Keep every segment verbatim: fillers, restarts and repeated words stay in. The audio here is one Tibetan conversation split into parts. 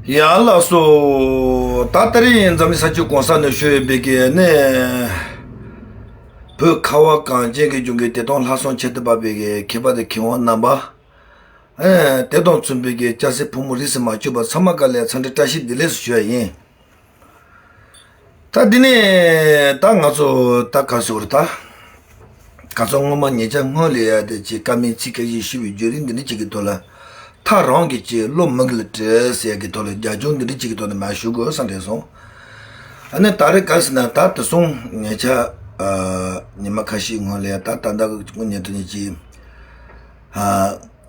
ཡ་ལགས་སོ། ད་ད་རེས་འཛམ་གླིང་ས་ཕྱོགས་གང་ས་ནས་བཞུགས་ཡོད་པའི་གི་ནས་བོད་ཁ་བ་གངས་ཅན་གྱི་ལྗོངས་ཀྱི་བདེ་ཐང་ལྷག་བསམ་ཆེད་དུ་འབད་པའི་གི་མཁས་པ་དང་མཁས་དབང་རྣམ་པ། ཨེ་དེ་དང་མཚུངས་པའི་གི་སྐྱ་སེར་ཕོ་མོ་རིས་སུ་མ་ཆད་པ་ཚང་མ་ག་ལ་འཚམས་འདྲི་བཀྲ་ཤིས་བདེ་ལེགས་སུ་ཞུ་ཡ་ཡིན། ད་འདི་ནས་ད་ང་ཚོ་ད་ག་ཟེར་ད། ག་ཚོད་སྔོན་མ་ཉེ་ཆར་སྔོན་ལ་ཡ་དེ་ཅིག་བཀའ་མོལ་ཚིག་ཁ་ཤས་ཞུས་པའི་བརྒྱུད་རིམ་འདི་འདྲ་ཅིག་གི་ཐོག་ལ། ཐག་རིང་གི་ཅིག་བློ་མི་འགུལ་བྲལ་ཟེར་ཡ་གི་ཐོག་ལ་རྒྱབ་ལྗོངས་འདི་འདྲ་ཅིག་གི་ཐོག་ནས་མར་ཞུ་དགོས་བསམ་དྲན་སོང་། ཨ་ནི་ད་རེས་ག་ཟེར་ན་ད་དེ་སོང་ཉེ་ཆར་ཉི་མ་ཁ་ཤས་སྔོན་ལ་ཡ་ད་ད་ལྟ་གི་དངོས་གནས་དྲང་གནས་ཅིག་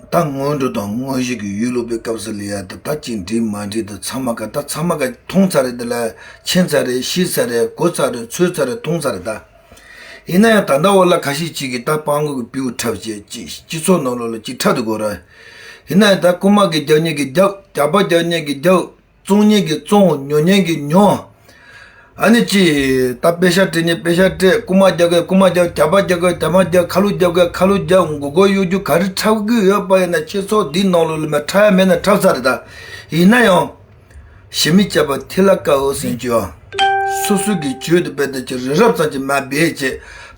ད་སྔོན་འགྲོ་དང་དངོས་གཞི་གི་ཡུལ་སློབ་པའི་སྐབས་སུ་ལ་ཡ་ད་ད་ཅིག་འགྲིག་མ་འགྲིག་ད་ཚང་མ་ག་ད་ཚང་མ་ག་མཐོང་ཚར་རེད། དེ་ལ་མཁྱེན་ཚར་རེད། ཤེས་ཚར་རེད། གོ་ཚར་རེད། ཚོད་ཚར་རེད། མཐོང་ཚར་རེད་ད། ཡིན་ན་ཡང་ད་ལྟ་བར་ལ་ཁ་ཤས་ཅིག་གིས་ད་སྤྲང་པོ་གི་སྤྲེའུ་འཁྲབ་བྱས་ཅིག་སྤྱི་ཚོགས་ནང་ལོགས་ལ་ཅིག་འཁྲབ་ཏུ་དགོས་ར། ཡིན་ན་ཡང་ད་རྐུ་མ་གི་རྒྱབ་གཉེར་གི་རྒྱབ། ཇག་པ་རྒྱབ་གཉེར་གི་རྒྱབ། བཙོང་གཉེར་གི་བཙོང་། ཉོ་གཉེར་གི་ཉོ། ཨ་ནི་ཅི། ད་པེ་ཤ་སྤྲད་ནས་པེ་ཤ་སྤྲད། རྐུ་མ་རྒྱག་གི་རྐུ་མ་རྒྱག་ཇག་པ་རྒྱག་གི་ཇག་མ་རྒྱག་ཁ་ལོ་རྒྱག་གི་ཁ་ལོ་རྒྱག་མགོ་སྐོར་གཡོ་སྒྱུ་ག་རེ་འཁྲབ་གི་ཡོད་པ་ཡིན་ན་སྤྱི་ཚོགས་འདིའི་ནང་ལོགས་ལ་མ་འཁྲབ་ཡ་མེད་ན་འཁྲབ་ཚར་རེད་ད། ཡིན་ན་ཡང་། ཞི་མི་སྐྱོབ་པ་ཐི་ལ་ཀའོ་ཟེར་གྱི་ཡོད། སོ་སོ་གི་ཇུས་དེ་རྦད་དེ་ཅི་རི་རབ་ཙམ་ཅིག་མ་འབད་བྱས་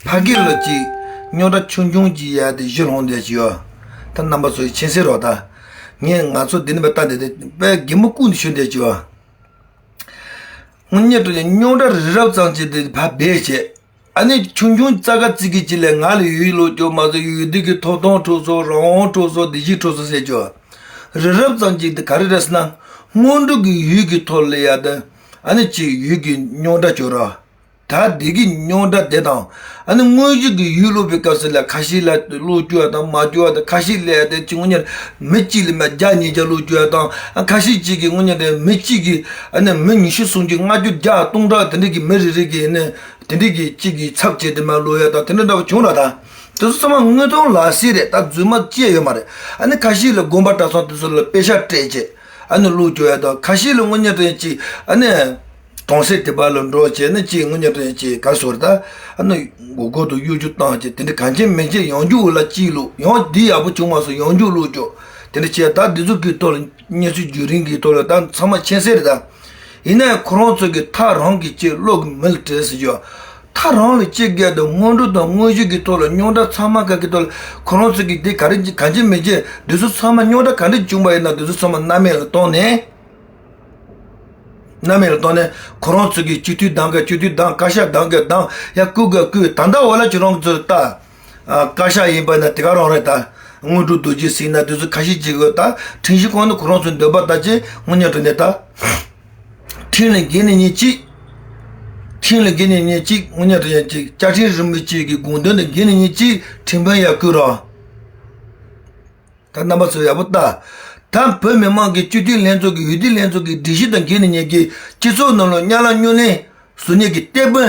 ཕ་གི་ལ་ཅིག་རྙོག་དྲ་ཆུང་ཆུང་ཅིག་ཡ་དེ་གཞི་ལྷུང་བསྡད་ཀྱི་ཡོད། ད་རྣམ་པ་ཚོ་མཁྱེན་གསལ་རོགས་ད། ངས་ང་ཚོ་འདི་ནས་མ་ལྟ་འདི་དེ་དཔེ་གད་མོ་བཀུག་ནས་ཞུ་འདོད་ཀྱི་ཡོད། དངོས་གནས་དྲང་གནས་རྙོག་དྲ་རི་རབ་ཙམ་ཅིག་དེ་ཕར་འབད་བྱས། ཨ་ནི་ཆུང་ཆུང་ཙག་ག་ཙིག་གི་ཅིག་ལས་ང་ལ་ཡུལ་ལོ་སྐྱོ་མ་ཟད་ཡུལ་སྡེ་གི་ཐོབ་ཐང་འཕྲོག་སོང་། རང་དབང་འཕྲོག་སོང་། བདེ་སྐྱིད་འཕྲོག་སོང་ཟེར་ཀྱི་ཡོད། རི་རབ་ཙམ་ཅིག་དེ་ག་རེ་རེད་ཟེར་ན། སྔོན་འགྲོ་གི་ཡུལ་གྱི་ཐོག་ལ་ཡ་དེ། ཨ་ནི་ཅིག་ཡུལ་གྱི་རྙོག་དྲ་ཅིག་ར། ད་འདི་གི་རྙོག་དྲ་དེ་དང་། ཨ་ནི་དངོས་གཞི་གི་ཡུལ་སློབ་པའི་སྐབས་སུ་ལ་ཁ་ཤས་ལ་བློ་སྐྱོ་བ་དང་མ་སྐྱོ་བ་དང་ཁ་ཤས་ལ་དེ་ཅིག་དངོས་གཉེར་མི་གཅིག་ལ་མ་བརྒྱ་ཉིས་བརྒྱ་བློ་སྐྱོ་བ་དང་། ཨ་ཁ་ཤས་ཅིག་གིས་དངོས་གཉེར་དེ་མི་གཅིག་གིས་ཨ་ནི་མི་ཉི་ཤུ་སུམ་ཅུ་ལྔ་བཅུ་བརྒྱ་སྟོང་ཕྲག་དེ་འདྲ་གི་མི་རེ་རེ་གིས་ནི་དེ་འདྲ་གི་གཅིག་གི་ཚབ་བྱས་ཏེ་མ་བློ་ཡ་དང་དེ་འདྲ་འདྲ་བ་བྱུང་ར། ད་དེ་ཚོ་ཚང་མ་དངོས་མཐོང་ལག་ཟིན་རེད། ད་རྫུན་མ་ཅི་ཡང་ཡོད་མ་རེད། ཨ་ནི་ཁ་ཤས་ལ་དགོན་པ་གྲྭ་ཚང་དེ་ཚོ་ལ་པེ་ཤ་སྤྲད་བྱས། ཨ་ནི་བློ་སྐྱོ་ཡ་དང་ཁ་ཤས་ལ་དངོས་གཉེར་དེ་ཅིག་ཨ་ནི། གྲོང་གསེབ་དེ་པ་ལ་འགྲོ་བྱས་ནས་ཅིག་དངོས་གཉེར་དེ་ཅིག་ག་སོར་ད། ཨ་ནི་མགོ་སྐོར་དུ་གཡོ་སྒྱུ་བཏང་བྱས་དེ་འདྲ་གང་ཅི་མིན་ཅི་ཡང་རྒྱུ་ལ་ཅིག་བློ་ཡང་འདི་ཡག་པོ་བྱུང་མ་སོང་ཡང་རྒྱུ་བློ་སྐྱོ། དེ་འདྲ་བྱས་ད་འདི་ཚོ་གི་ཐོག་ལ་གནས་ཚུལ་བརྒྱུད་རིམ་གི་ཐོག་ལ་ད་ཚང་མ་མཁྱེན་གསལ་རེད་ད། ཡིན་ན་ཡང་ཁོ་རང་ཚོ་གི་ཐག་རིང་གི་ཅིག་བློ་གི་མི་ལ་བྲེལ་ཟེར་རྒྱུ། ཐག་རིང་ལ་ཅིག་བརྒལ་དུ་སྔོན་འགྲོ་དང་དངོས་གཞི་གི་ཐོག་ལ་རྙོག་དྲ་ཚང་མ་ག་གི་ཐོག་ལ་ཁོ་རང་ཚོ་གི་དེ་ག་རེ་གང་ཅི་མི་ཅི་འདི་ཚོ་ཚང་མ་རྙོག་དྲ་ག་འདྲ་བྱུང་པ་ཡིན་ན་འདི་ཚོ་ཚང་མ་རྣམ་མེད་ལ་བཏང་ནས། རྣམ་མེད་ལ་བཏང་ནས་ཁོ་རང་ཚོ་གི་སྤྱི་འཐུས་གདང་གི་སྤྱི་འཐུས་གདང་བཀའ་ཤག་གདང་གི་གདང་ཡ་བཀུག་གི་བཀུག་ད་ལྟ་འོ་ལ་ཁྱོད་རང་ཚོ་ད། བཀའ་ཤག་ཡིན་པ་ན་དེ་ག་རང་རེད་ད། དངོས་གྲུབ་རྡོ་རྗེ་ཟེར་ན་དེ་ཚོ་ཁ་ཤས་ཅིག་གི་ད་ཁྲིམས་གཞི་ཁོངས་ནས་ཁོ་རང་ཚོ་འདོད་པ་ལྟར་ཅིག་དངོས་གནས་དྲང་གནས་ད། ཁྲིམས་ལ་འགལ་ནས་ཉེས་གཅིག་ཁྲིམས་ལ་འགལ་ནས་ཉེས་གཅིག་དངོས་གནས་དྲང་གནས་ཅིག་བཅའ་ཁྲིམས་རིན་པོ་ཆེ་གི་དགོངས་དོན་ལ་འགལ་ནས་ཉེས་གཅིག་ཁྲིམས་དཔོན་ཡར་བསྐོས་རོགས། ད་རྣམ་པ་ཚོ་ཡག་པོ་ལྟ། ད་བོད་མི་མང་གི་སྤྱི་འཐུས་ལྷན་ཚོགས་ཀྱི་འོས་བསྡུ་ལྷན་ཚོགས་ཀྱི་སྒྲིག་གཞི་དང་འགལ་ནས་ཉེས་ཀྱི་སྤྱི་ཚོགས་ནང་ལ་གཉའ་ལ་སྨྱོ་ལེན་བཟོ་ཉེས་ཀྱི་སྟེགས་དཔོན་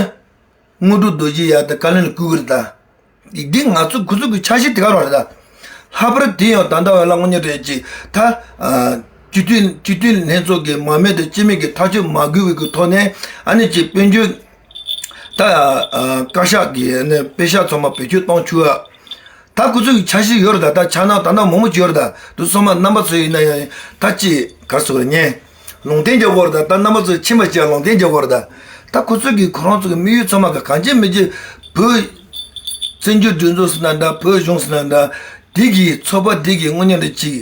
དངོས་གྲུབ་རྡོ་རྗེ་ཡ་ད་བཀའ་བློན་ལ་བསྐོས་ཀྱི་རེད་ད། འདི་ང་ཚོ་ཁོ་ཚོ་གི་འཆར་གཞི་དེ་ག་རང་རེད་ད། ལྷག་པར་དེ་ཡང་ད་ལྟ་བ་ལ་དངོས་གནས་རེད་ཅིག་ད། སྤྱི་འཐུས་སྤྱི་འཐུས་ལྷན་ཚོགས་ཀྱི་མང་མོས་དང་སྤྱི་མོས་ཀྱི་ཐག་གཅོད་མ་དགོས་པའི་གི་ཐོག་ནས་ཨ་ནི་ཅིག་དཔལ་འབྱོར། ད། བཀའ་ཤག་གི་ནས་པེ་ཤག་ཚང་མ་བེད་སྤྱོད་གཏོང་ཆོག་ཨ། ད་ཁོ་ཚོ་གི་འཆར་གཞི་ཡོད་རེད་ད། ད་འཆར་སྣང་ད་ནང་མང་པོ་ཅིག་ཡོད་རེད་ད། དུ་སོང་མ་རྣམ་པ་ཚོ་ཡིན་ན་ཡང་ད་ཅི་ག་རེ་ཟེར་དགོས་རེད་ཉན། ལུང་བསྟན་རྒྱག་དགོས་རེད་ད། ད་རྣམ་པ་ཚོ་ཕྱིན་པ་ཅིག་ལུང་བསྟན་རྒྱག་དགོས་རེད་ད། ད་ཁོ་ཚོ་གི་ཁོ་རང་ཚོ་གི་དམིགས་ཡུལ་ཚང་མ་ག་གང་ཅི་མི་ཅི་བོད་བཙན་བྱོལ་སྒྲིག་འཛུགས་ཟེར་ན་འདྲ། བོད་གཞུང་ཟེར་ན་འདྲ། དེ་གི་ཚོགས་པ་དེ་གི་དངོས་གནས་རེད་ཅིག་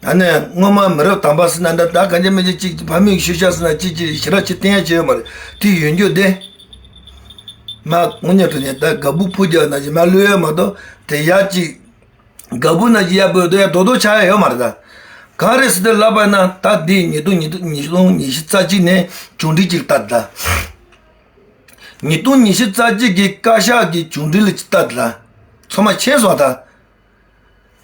ཨ་ནི་སྔོན་མ་མི་རབས་དང་པ་ཟེར་ན་འདྲ། ད་གང་ཅི་མི་ཅི་ཅིག་ཕ་མེས་ཤུལ་བཞག་ཟེར་ན་ཅིག་ཅིག་ཞེ་དྲག་ཅིག་བསྟན་ཡ་ཅིག་ཡོད་མ་རེད། དེ་ཡོད་རྒྱུ་དེ། མ་དངོས་གནས་དྲང་གནས་ད་དགའ་སྤུ་ཕོ་རྒྱག་ན་ཅིག་མ་ལུས་ཡ་མ་གཏོགས་དེ་ཡ་ཅིག་དགའ་སྤུ་ན་ཅིག་ཡ་བོད་དོ་ཡ་རྡོག་རྡོག་ཆགས་ཡ་ཡོད་མ་རེད་ད། གང་རེད་ཟེར་ཏེ་ལབ་པ་ན་ད་འདི་ཉིས་སྟོང་ཉིས་སྟོང་ཉིས་སྟོང་ཉི་ཤུ་རྩ་གཅིག་ནས་བཅོས་སྒྲིག་ཅིག་བཏང་ད། ཉིས་སྟོང་ཉི་ཤུ་རྩ་གཅིག་གི་བཀའ་ཤག་གི་བཅོས་སྒྲིག་ལ་ཅིག་བལྟ་དང་། ཚང་མ་མཁྱེན་སོང་ད།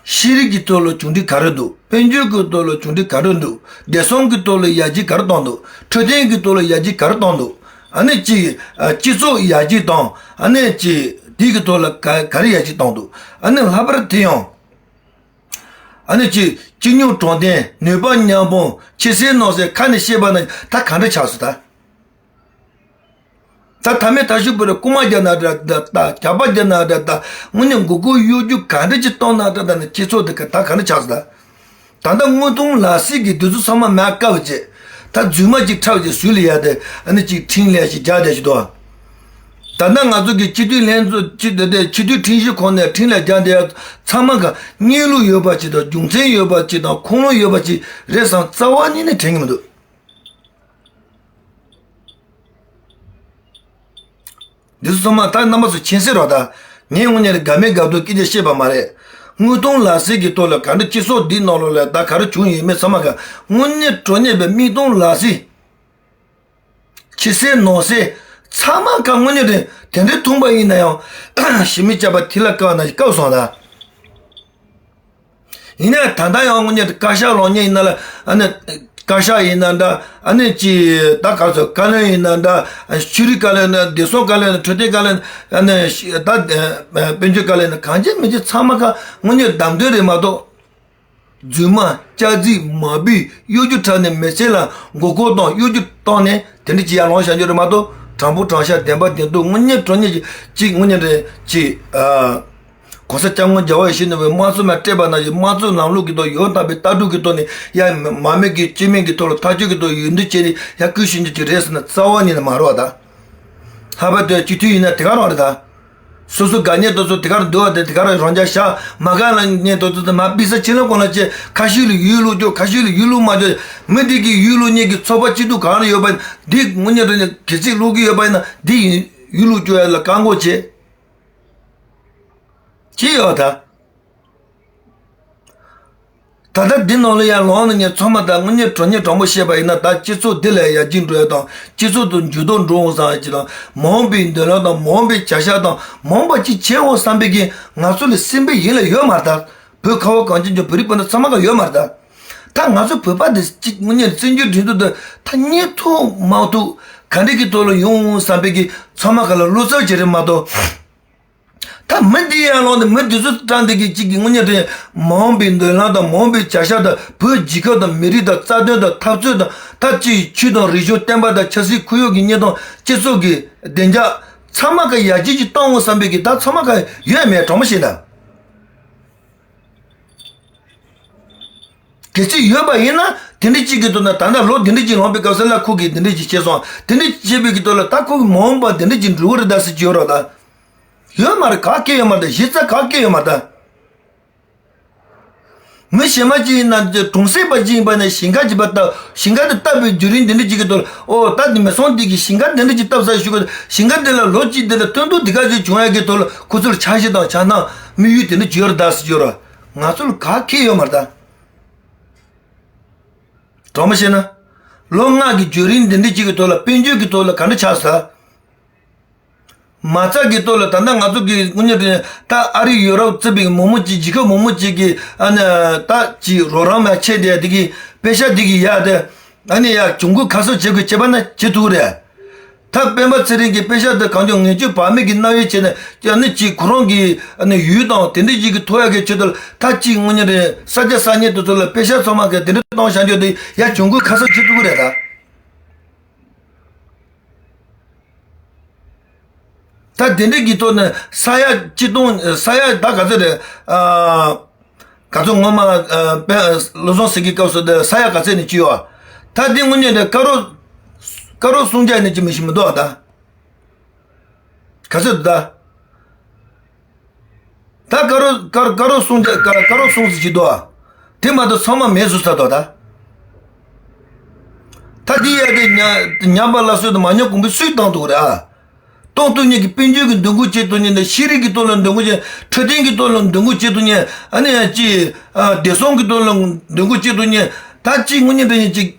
ཤེས་རིག་གི་ཐོག་ལ་བཅོས་སྒྲིག་ག་རེ་འདུག་དཔལ་འབྱོར་གྱི་ཐོག་ལ་བཅོས་སྒྲིག་ག་རེ་འདུག་བདེ་སྲུང་གི་ཐོག་ལ་ཡར་རྒྱས་ག་རེ་བཏང་འདུག་འཕྲོད་བསྟེན་གྱི་ཐོག་ལ་ཡར་རྒྱས་ག་རེ་བཏང་འདུག་ཨ་ནི་ཅིག་སྤྱི་ཚོགས་ཡར་རྒྱས་དང་ཨ་ནི་ཅིག་དེ་གི་ཐོག་ལ་ག་ག་རེ་ཡར་རྒྱས་བཏང་འདུག་ཨ་ནི་ལྷག་པར་དེ་ཡང་ཨ་ནི་ཅིག་སྤྱི་སྙོམས་དྲང་བདེན་ནུས་པ་མཉམ་སྤུངས་ཆེ་སའི་ནང་སའི་ཁ་ནས་བཤད་པ་ན་ད་ག་འདྲ་ཆགས་སོང་ད། ད་ཐ་མའི་ཐ་ཤུ་བོད་རིགས་རྐུ་མ་རྒྱག་ན་འདྲ་ད། ད་ཇག་པ་རྒྱག་ན་འདྲ་ད། དངོས་གནས་མགོ་སྐོར་གཡོ་སྒྱུ་ག་འདྲ་ཅིག་གཏོང་ན་འདྲ་ད་ནི་སྤྱི་ཚོགས་དེ་ག་ད་ག་འདྲ་ཆགས་སོང་ད། ད་ལྟ་དངོས་མཐོང་ལག་ཟིན་གྱི་དུས་ཚོད་ཚང་མ་མ་བཀག་བྱས། ད་རྫུན་མ་ཅིག་འཁྲབ་ཅིག་ཟུར་ལ་ཡ་དེ་ཨ་ནི་ཅིག་ཁྲིམས་ལས་ཞིག་རྒྱག་བསྡད་ཞིག་འདུག་ད་ལྟ་ང་ཚོ་གི་སྤྱི་འཐུས་ལྷན་ཚོགས་སྤྱི་དེ་དེ་སྤྱི་འཐུས་ཁྲིམས་ཞིབ་ཁང་ནས་ཁྲིམས་ལས་རྒྱག་བསྡད་ཡ་ཚང་མ་ག་གནས་ལུགས་ཡོད་པ་ཅིག་དང་རྒྱུ་མཚན་ཡོད་པ་ཅིག་དང་ཁུངས་ལུང་ཡོད་པ་ཅིག་རེད་བསམ་རྩ་བ་ཉིད་ནས་དྲན་གི་མི་འདུག་འདི་ཚོ་ཚང་མ་ད་རྣམ་པ་ཚོ་མཁྱེན་གསལ་རོགས་ད། ངས་དངོས་གནས་དགའ་མེད་དགའ་སྡུག་སྐད་ཆ་བཤད་པ་མ་རེད། དངོས་དོན་ལག་ཟིན་གྱི་ཐོག་ལ་ག་འདྲ་སྤྱི་ཚོགས་འདི་ནང་ལོགས་ལ་ད་ག་རེ་བྱུང་ཡོད་མེད་ཚང་མ་ག་དངོས་གནས་དྲང་གནས་པའི་མིག་མཐོང་ལག་ཟིན། ཕྱི་གསལ་ནང་གསལ་ཚང་མ་ག་དངོས་གནས་དེ་དེ་འདྲའི་མཐོང་པ་ཡིན་ན་ཡང་ཞི་མི་སྐྱ་པ་ཐི་ལ་ཀ་ན་ཞིག་བཀག་སོང་ད། ཡིན་ནའི་ད་ལྟ་ཡང་དངོས་གནས་བཀའ་ཤག་ལངས་མཁན་ཡིན་ན་ལ་ཨ་ནི་བཀའ་ཤག་ཡིན་ན་འདྲ། ཨ་ནི་ཅི་ད་ག་ཚོད་བཀའ་བློན་ཡིན་ན་འདྲ། ཆོས་རིག་བཀའ་བློན་ན་བདེ་སྲུང་བཀའ་བློན་ན་འཕྲོད་བསྟེན་བཀའ་བློན་ཨ་ནི་ད་དཔལ་འབྱོར་བཀའ་བློན་ན་གང་ཅི་མི་ཅི་ཚང་མ་ག་དངོས་གནས་བདམས་ཐོན་རེད་མ་གཏོགས། རྫུན་མ་སྐྱག་རྫུན་མ་བུའི་གཡོ་སྒྱུ་འཁྲབ་ནས་མི་ཚེ་ལ་མགོ་སྐོར་དང་གཡོ་སྒྱུ་བཏང་ནས་དེ་འདྲ་ཅི་ཡར་ལངས་བཞག་རྒྱུ་རེད་མ་གཏོགས་དྲང་པོ་དྲང་བཞག་བདེན་པ་བདེན་མཐུ་དངོས་གནས་དྲང་གནས་ཅིག་ཅིག་དངོས་གནས་རེད་ཅིག་ཨ། གོང་ས་སྐྱབས་མགོན་རྒྱལ་བ་ཡིད་བཞིན་ནོར་བུས་དམངས་གཙོ་མ་སྤྲད་པ་ནང་བཞིན་དམངས་གཙོའི་ལམ་ལུགས་ཀྱི་ཐོག་ཡང་དག་པའི་ལྟ་གྲུབ་ཀྱི་ཐོག་ནས་ཡ་མ་མེད་ཀྱི་སྤྱི་མིང་གི་ཐོག་ལ་ཐག་གཅོད་ཀྱི་ཐོག་ཡོད་འདུག་བྱས་ནས་ཡ་སྐུལ་ཞུ་རྒྱུ་ཅིག་རེད་ཟེར་ན་རྩ་བ་ཉིད་ནས་མ་རེད་བ་ད། ལྷག་པར་དུ་སྤྱི་འཐུས་ཡིན་ན་དེ་ག་རང་རེད་ད། སོ་སོ་དགའ་ཉེ་དེ་ཚོ་དེ་ག་རང་འདུག་བ་དེ་དེ་ག་རང་རང་རྒྱ་བཞག་མ་དགའ་ལ་ཉེ་དེ་ཚོ་དེ་མ་པི་ས་ཕྱི་ལོགས་གང་ལ་བྱས་ཁ་ཤས་ལ་ཡུལ་ལུགས་སྐྱོ་ཁ་ཤས་ལ་ཡུལ་ལུགས་མ་སྐྱོ་མི་དེ་གི་ཡུལ་ལུགས་གཉིས་ཀྱི་ཚོགས་པ་སྐྱིད་སྡུག་གང་རེ་ཡོད་པ་ཡིན་ན་འདི་དངོས་གནས་དྲང་གནས་གལ་སྲིད་ལོག་གི་ཡོད་པ་ཡིན་ན་འདི་ཡིན་ཡུལ་ལུགས་སྐྱོ་ཡ་ལ་བཀག་འགོག་བྱེད། ཅི་ཡོད་ད། ད་ལྟ་འདི་ནང་ལ་ཡང་ལོང་ནས་ངས་ཚང་མ་ད་དངོས་གནས་དྲང་གནས་དྲང་པོ་བཤད་པ་ཡིན་ན་ད་སྤྱི་ཚོགས་འདི་ལ་ཡར་རྒྱས་འགྲོ་ཡ་དང་སྤྱི་ཚོགས་དུ་འགྱུར་ལྡོག་འགྲོ་འོང་བསམ་ཡ་ཅིག་དང་མ་འོངས་པའི་མདུན་ལམ་དང་མ་འོངས་པའི་བྱ་གཞག་དང་མ་འོངས་པ་ཅིག་བྱེད་འོང་བསམ་པའི་གི་ང་ཚོ་ལ་སེམས་པའི་ཡིད་ལ་ཡོད་མ་རེད་ད། བོད་ཁ་བ་གངས་ཅན་ལྗོངས་བོད་རིགས་སྤུན་ཟླ་ཚང་མ་ག་ཡོད་མ་རེད་ད། ད་ང་ཚོ་བོད་པ་འདི་གཅིག་དངོས་གནས་བཙན་བྱོལ་སྒྲིག་འཛུགས་འདི་ད་གཉེར་ཐུབ་མ་ཐུབ་ག་འདྲ་གི་ཐོག་ལ་ཡོང་འོང་བསམ་པའི་གི་ཚང་མ་ག་ལ་བློ་འཚབ་བྱེད་རེད་མ་གཏོགས། ད་མི་འདི་ཡར་ལངས་ནས་མི་འདི་ཚོ་དྲངས་འདི་གི་གཅིག་གི་དངོས་གནས་དྲང་མ་འོངས་པའི་མདུན་ལམ་དང་མ་འོངས་པའི་བྱ་གཞག་དང་བོད་རྒྱལ་ཁབ་དང་མི་རིགས་དང་རྩ་དོན་དང་འཐབ་རྩོད་དང་ད་ཅི་ཆོས་དང་རིག་གཞུང་བསྟན་པ་དང་ཆབ་སྲིད་ཁོར་ཡུག་གི་གནས་སྟངས་སྤྱི་ཚོགས་ཀྱི་བདེ་འཇགས་ཚང་མ་ག་ཡར་རྒྱས་ཀྱི་གཏོང་འོང་བསམ་པའི་གི་ད་ཚང་མ་ག་ཡོད་མེད་དྲང་མོ་བཤད་ད། གལ་སྲིད་ཡོད་པ་ཡིན་ན་དེ་འདྲ་གཅིག་གི་ཐོག་ན་ད་ལྟ་ལོ་དེ་འདྲ་གཅིག་ལོངས་པའི་སྐབས་སུ་ལ་ཁོ་གིས་དེ་འདྲ་གཅིག་བྱས་སོང་དེ་འདྲ་བྱས་པའི་གི་ཐོག་ལ་ད་ཁོ་གི་མ་འོངས་པ་དེ་འདྲ་གཅིག་འགྲོ་གི་རེད་ད་ཟེར་གྱི་ཡོད་རོགས་ད། ཡོད་མ་རེད་ག་སྐད་ཡོད་མ་རེད་ད་གཞི་རྩ་ག་སྐད་ཡོད་མ་རེད་ད། མི་གཞན་མ་གཅིག་ཡིན་ན་དེ་གྲོང་གསེབ་པ་གཅིག་ཡིན་པ་ནས་ཞིང་ཁ་གཅིག་པ་བཏབ་ཞིང་ཁ་དེ་བཏབ་པའི་བརྒྱུད་རིམ་དེ་འདྲ་གཅིག་གི་ཐོག་ལ་ཨོ་ད་དེ་མི་སོང་དེ་གི་ཞིང་ཁ་དེ་འདྲ་གཅིག་བཏབ་ས་ཞུ་གི་ཞིང་ཁ་དེ་ལ་ལོ་གཅིག་དེ་ལ་སྟོན་ཐོག་དེ་ག་ཅིག་བྱུང་ཡ་གི་ཐོག་ལ་ཁོ་ཚོར་འཆར་གཞི་དང་འཆར་སྣང་དམིགས་ཡུལ་དེ་འདྲ་བརྗོད་ར་ད་ཟེར་བརྗོད་ར། ང་ཚོ་ལ་ག་ཁེལ་ཡོད་མ་རེད་ད། དྲང་མོ་བཤད་ན། ལོ་ལྔ་གི་བརྒྱུད་རིམ་འདི་འདྲ་གཅིག་གི་ཐོག་ལ་དཔལ་འབྱོར་གྱི་ཐོག་ལ་ག་འདྲ་ཆགས་ས། མ་རྩ་གི་ཐོག་ལ་ད་ལྟ་ང་ཚོ་གི་དངོས་གནས་དྲང་གནས་ད་ཨ་རི་ཡུ་རོབ་བརྩིས་པའི་མང་མང་ཅིག་རྒྱལ་ཁབ་མང་མང་ཅིག་གི་ཨ་ནི་ད་ཅིག་རོགས་རམ་ཡང་ཆེད་དེ་དེ་གི་པེ་ཤ་དེ་གི་ཡ་དེ་ཨ་ནི་ཡ་གྱོང་གུན་ཁ་གསབ་བྱེད་དགོས་བྱེད་པ་ན་བྱེད་ཐུབ་རེད། ད་སྤེན་པ་ཚེ་རིང་གིས་པེ་ཤ་དེ་གང་བྱུང་ངེས་ཅན་བག་མེད་ཀྱི་རྣམ་དབྱེ་བྱས་ནས་ཀྱང་ནི་གཅིག་ཁོ་རང་གི་ཨ་ནི་ཡུལ་དང་དེ་འདྲ་ཞིག་གི་ཐོབ་ཡག་གི་ཆེད་དུ་ད་གཅིག་དངོས་གནས་རེད་ས་ཆ་ས་གནས་དེ་ཚོ་ལ་པེ་ཤ་ཚང་མ་གི་དེ་འདྲ་གཏོང་བྱ་འཇོག་དེ་ཡ་གྱོང་གུན་ཁ་གསབ་བྱེད་ཐུབ་ཀྱི་རེད་ད། ད་དེ་འདྲ་གི་ཐོག་ནས་ས་ཡ་གཅིག་སྟོང་ས་ཡ་ད་ག་ཚོད་རེད་ཨ། ག་ཚོད་ངོ་མ་ཨ་དཔེ་བློ་བཟང་སེང་གེའི་སྐབས་སུ་དེ་ས་ཡ་ག་ཚད་ནས་བཅུག་ཡོད། ད་འདི་དངོས་གནས་དེ་ཀ་རོ་ཀ་རོ་སུམ་བརྒྱ་ནས་ཅི་མི་ཤེས་མི་འདུག་ཨ་ད། ག་ཚད་འདུག་ད། ད་ཀ་རོ་ཀ་རོ་ཀ་རོ་སུམ་བརྒྱ་ཀ་ཀ་རོ་སུམ་ཅུ་ཅིག་འདུག་ཨ། དེ་མ་གཏོགས་ཚང་མ་མེད་བཟོས་ཚར་འདུག་ད། ད་འདི་ཡ་དེ་ཉ་ཉམས་པ་སླར་གསོ་དང་མ་ཉམས་གོང་འཕེལ་སུས་བཏང་འདུག་རེད་ཨ། གཏོང་ཐུབ་མཁན་གྱི་དཔལ་འབྱོར་གྱི་འདུ་འགོད་བྱེད་ཐུབ་མཁན་དང་ཤེས་རིག་གི་ཐོག་ལ་འདུ་འགོད་བྱེད་འཕྲོད་བསྟེན་གྱི་ཐོག་ལ་འདུ་འགོད་བྱེད་ཐུབ་མཁན་ཨ་ནི་ཡང་ཅི་བདེ་སྲུང་གི་ཐོག་ལ་འདུ་འགོད་བྱེད་ཐུབ་མཁན་ད་ཅི་དངོས་གནས་དྲང་གནས་ཅིག་